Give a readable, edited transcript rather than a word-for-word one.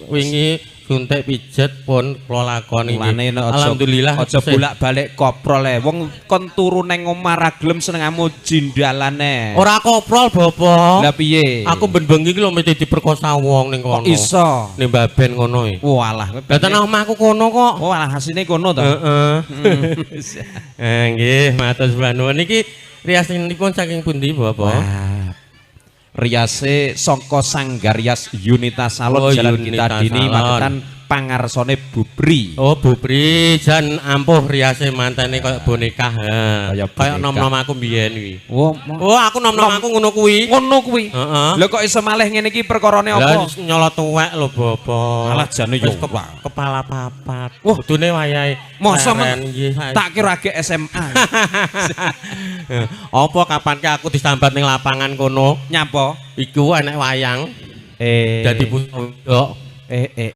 Wingi suntik pijet pun kula lakoni Mulane nggih. nek aja Alhamdulillah aja bolak-balik koprol e. Wong kon turu nang omah ra gelem senengamu jindalane. Ora koprol, Bapak. Lah piye? Aku ben bengi iki lho mesti diperkosa wong ning Kok kono. iso? Ning baben ngono e. Walah, kowe Lah tenan omahku kono kok. Oh, alah asine kono to. Heeh. Nggih, matur sembah nuwun. Niki riasanipun saking pundi, Bapak? Wah. Riase saka Sanggar Rias Yunita Salon Oh, Jalan Yunita Kita Dini Salon. Magetan pangarsane Bubri. Oh, Bubri jan ampuh riase mantene kaya boneka. Kaya Kaya boneka. nom-nom aku mbiyen kuwi. Oh, Oh, aku nom-nom aku ngono kuwi. Ngono kuwi. Heeh. Lha kok iso malih ngene iki perkarane Lah apa? Nyolot tuwek lho, Bapak. Alah, jane yo Wis ora. Kepala papat. Wah. Kudune wayahe. Masa leren, nggih. Tak kira agek SMA. Apa kapan ke aku disambat ning lapangan kono? Nyapa? Iku enek wayang Eh. dadi pusaka. Eh eh